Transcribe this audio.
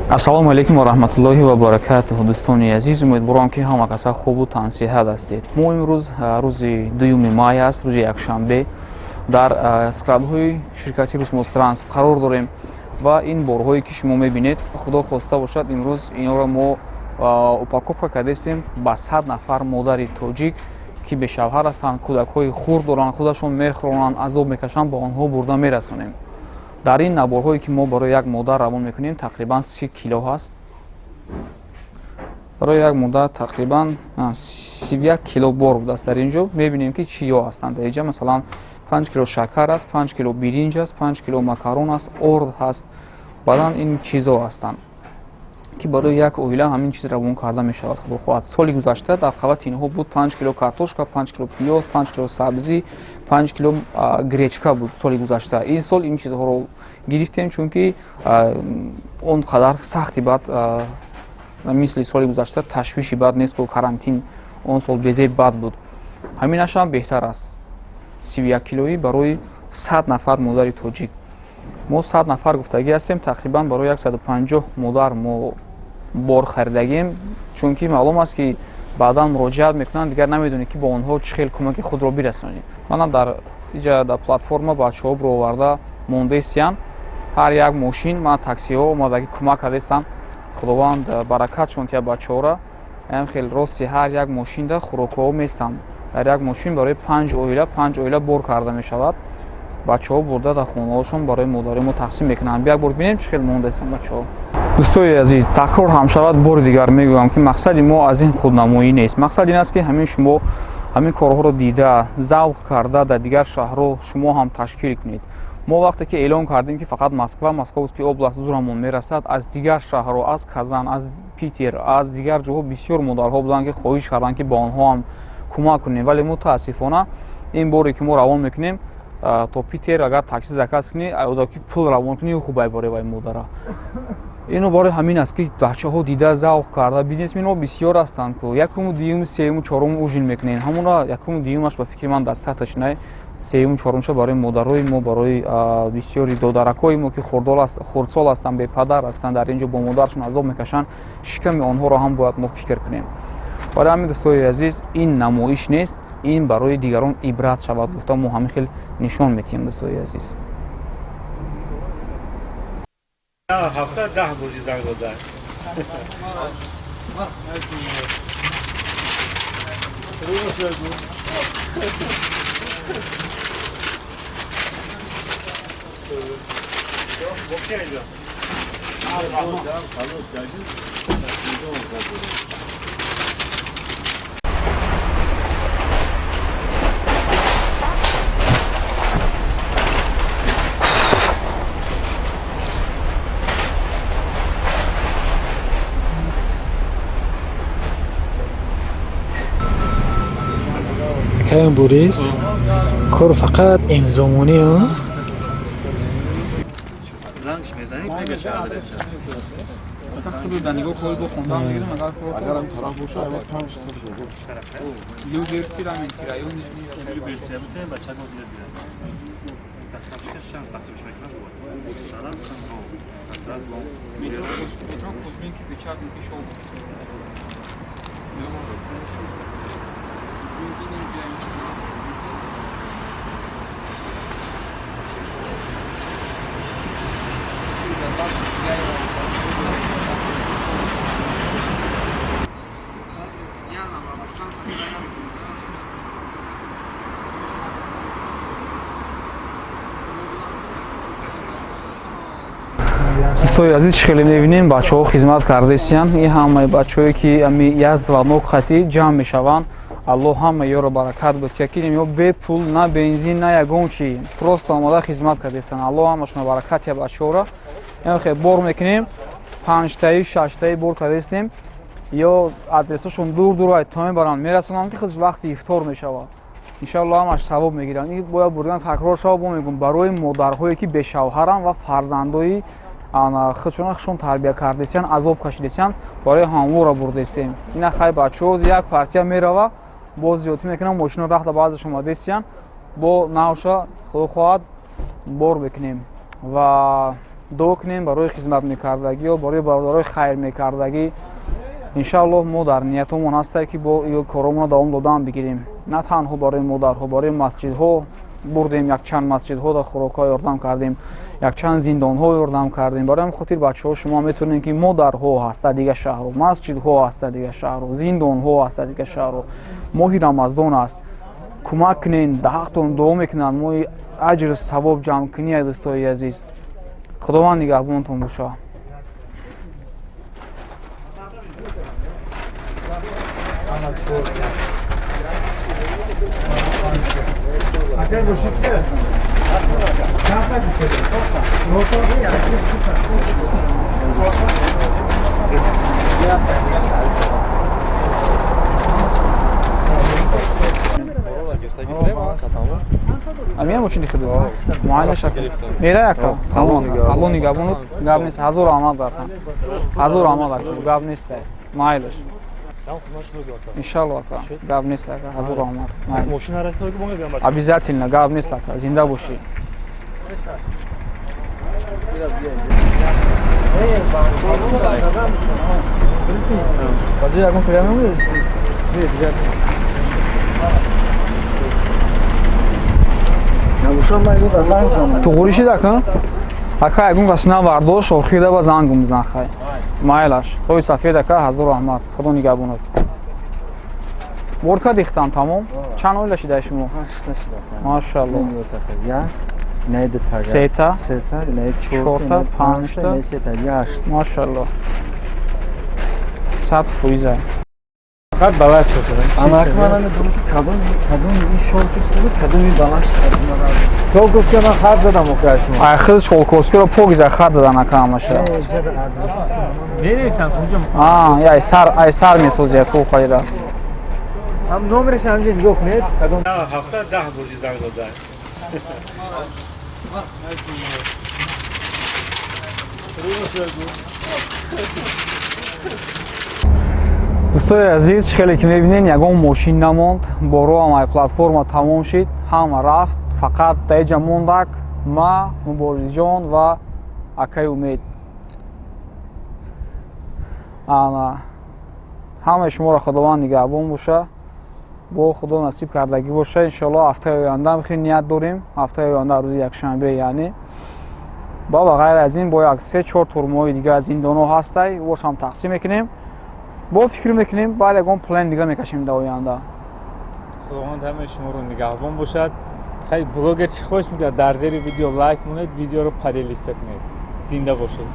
Ассалому алайкум ва раҳматуллоҳи ва баракатуҳ. Дӯстони азиз, умедворам, ки ҳама каса хубу тансиҳат ҳастед. Мо имрӯз, рӯзи 2 май аст, рӯзи якшанбе, дар складҳои ширкати Русмостранс қарор дорем ва ин борҳое, ки шумо мебинед, худо хоста бошад, имрӯз инҳоро мо упаковка кардастем ба 100 нафар модари тоҷик, ки бешавҳар ҳастанд, кӯдакҳои хурд доранд, худашон мехӯронанд, азоб мекашанд, ба онҳо бурда мерасонем. Дар ин наборҳое, ки мо барои як модар равон мекунем, тақрибан 30 кило ҳаст. Барои як модар тақрибан 31 кило бор будааст. Дар ин ҷо мебинем, ки чиё ҳастанд. Дар инҷа, масалан, 5 кило шакар аст, 5 кило биринҷ аст, 5 кило макарон аст, орд ҳаст, баъдан ин чизо ҳастанд, ки барои як оила ҳамин чиз равон карда мешавад, худо хоҳад. Соли гузашта дар қабати инҳо буд 5 кило картошка, 5 кило пиёз, 5 кило сабзӣ, 5 кило гречка буд соли гузашта. Ин сол ин чизҳоро гирифтем, чунки он қадар сахти бад мисли соли гузашта ташвиши бад нест, ку карантин он сол безеб бад буд. Ҳаминашам беҳтар аст. 31 килоӣ барои 100 нафар модари тоҷик. Мо 100 нафар гуфтагӣ ҳастем, тақрибан барои 150 модар мо бор харидагем, чунки маълум аст, ки баъдан муроҷиат мекунанд, дигар намедонӣ, ки бо онҳо чӣ хел кӯмаки худро бирасонӣ. Мана, дар иҷа, дар платформа бачаҳо бироварда мондаистиянд. Ҳар як мошин, мана, таксиҳо омадагӣ кӯмак кардастанд. Худованд баракатшон тия бачаҳора. Ам хел рости ҳар як мошинда хӯрокҳо местанд. Дар як мошин барои панҷ оила, панҷ оила бор карда мешавад. Бачаҳо бурда дар хонаҳошон барои модари мо тақсим мекунанд. Як бор бинем, чӣ хел мондаистанд бачаҳо. Дӯстои азиз, такрор ҳам шавад, бори дигар мегӯям, ки мақсади мо аз ин худнамоӣ нест. Мақсад ин аст, ки ҳамин шумо ҳамин корҳоро дида, завқ карда, дар дигар шаҳрҳо шумо ҳам ташкил кунед. Мо вақте ки эълон кардем, ки фақат Москва, Московский область зурамон мерасад, аз дигар шаҳрҳо, аз Казан, аз Питер, аз дигар ҷоҳо бисёр модарҳо буданд, ки хоҳиш карданд, ки ба онҳо ҳам кӯмак кунем. Вале мутаассифона ин боре, ки мо равон мекунем, то Питер агар такси заказ кунӣ, ки пул равон кунӣ, хубай бори вай модара. Ино барои ҳамин аст, ки бачаҳо дида, завқ карда. Бизнесменҳо бисёр ҳастанд ку, якуму, дуюму, сеюму, чоруму ужин мекунем, ҳамонро якуму дуюмаш ба фикри ман достаточно, сеюму чорумша барои модарои мо, барои бисёри додаракҳои мо, ки хурдсол ҳастанд, бепадар ҳастанд, дар ин ҷо бо модарашон азоб мекашанд, шиками онҳоро ҳам бояд мо фикр кунем. Барои ҳамин, дӯстои азиз, ин намоиш нест, ин барои дигарон ибрат шавад гуфта, мо ҳамин хел нишон метиҳем, дӯстои азиз. Ҳафта 10 бори занг дода. Кайм Борис, кор фақат имзомонӣ. Зангш мезанӣ, мегаш адрес. Нигоҳ хоҳӣ бо хондан мегирам, агар Агар ам тараф боша, аввал панҷ та шуд. Люберцы, Раменский район, Нижний. Люберцы бутем, бача боз мебиёд. Доставщик шан тақсимш мекунад. Раз, раз, Метро Кузьминки, Печатники, Шелковский. Кузьминки, Нижний, Дӯстои азиз, чӣ хеле мебинем, бачаҳо хизмат кардесиян. Ин ҳамаи бачаҳое, ки ами як звонок хати ҷамъ мешаванд, Аллоҳ ҳама ёро баракат бутия, ки ё бепул, на бензин, на ягон чи, просто омода хизмат кардесиян. Аллоҳ ҳамашона баракат тия бачаҳоро. Хел бор мекунем, панҷтаи, шаштаи бор кардестем, ё адресашон дур дур ай, то мебаранд, мерасонанд, ки худш вақти ифтор мешавад. Иншалло, ҳамаш савоб мегиранд. Ин бояд бурдан такрор шава, бо мегӯм, барои модарҳое, ки бешавҳаранд ва фарзандои худшона худшон тарбия кардесиян, азоб кашидесиян, барои ҳамвора бурдестем. Ина хай, бачаҳо, як партия мерава, боз зиёдтӣ мекунам, мошино рахта баъзеш омадесиян, бо навша, худо хоҳад, бор мекунем ва Дуо кунем барои хизмат мекардагиё, барои бародарои хайр мекардагӣ. Иншааллоҳ, мо дар ниятомон ҳастае, ки бо коромонро давом додан бигирем. На танҳо барои модарҳо, барои масҷидҳо бурдем, якчанд масҷидҳо дар хӯрокҳо ёрдам кардем, якчанд зиндонҳо ёрдам кардем. Барои ҳамин хотир, бачаҳо, шумо метавонед, ки модарҳо ҳаста дига шаҳру, масҷидҳо ҳаста дига шаҳру, зиндонҳо ҳаста дига шаҳру. Моҳи Рамазон аст, кӯмак кунен, дар ҳақтон дуо мекунанд. Моҳи аҷру савоб ҷамъкунӣ. Дӯстои азиз, Худованд нигаҳбонтон боша. Амия мошини хидо муайян шак мера яка. Тамом, Алло нигаҳбонут, гап нест. Ҳазор раҳмат, братан, ҳазор раҳмат, ака, гап нест, майлаш. Иншалло, ака, гап нест, ака, ҳазор раҳмат. Обязательно, гап нест, ака, зинда бошӣ. Туғрӣ шид, ака? Ака, ягон кас навардошт, охирда ба зангум бизан. Хай, майлаш, рӯи сафед, ака, ҳазор раҳмат, Худо нигаҳбонад. Борка дихтам, тамом. Чанд оила шидаи шумо? Машаалло. Сета, чорта, панҷта, машаалло, 100%. Фақат балаш шуд. Амак, ман намедонам, ки кадом ин Шолковский буд, кадоми балаш. Шолковский ман хат задам охир шумо. Ай, худ Шолковскиро покиза хат задан, ака, ҳамаша. Менависам куҷо? А, ай сар, ай сар месози, яку хайра. Ҳам номераш ҳамҷа нигоҳ кунед. Кадом Ҳафта 10 бурди занг дода. Дӯстои азиз, хеле ки мебинед, ягон мошин намонд. Бороам ай платформа тамом шид, ҳама рафт. Фақат даиҷа мондак ма, Муборизҷон ва акаи Умед. Ана, ҳамаи шуморо Худованд нигаҳбон боша, бо Худо насиб кардагӣ боша. Иншоалло, ҳафтаи оянда хеле ният дорем, ҳафтаи оянда, рӯзи якшанбе, яъне ба ғайр аз ин бо як се чор турмоҳои дига зиндонҳо ҳастай, бошам тақсим мекунем. Бо фикр мекунем, баъд ягон план дига мекашем дар оянда. Худованд ҳамаи шуморо нигаҳбон бошад. Хай, блогер чӣ хоҳиш мекунад? Дар зери видео лайк монед, видеоро поделиться кунед. Зинда бошед.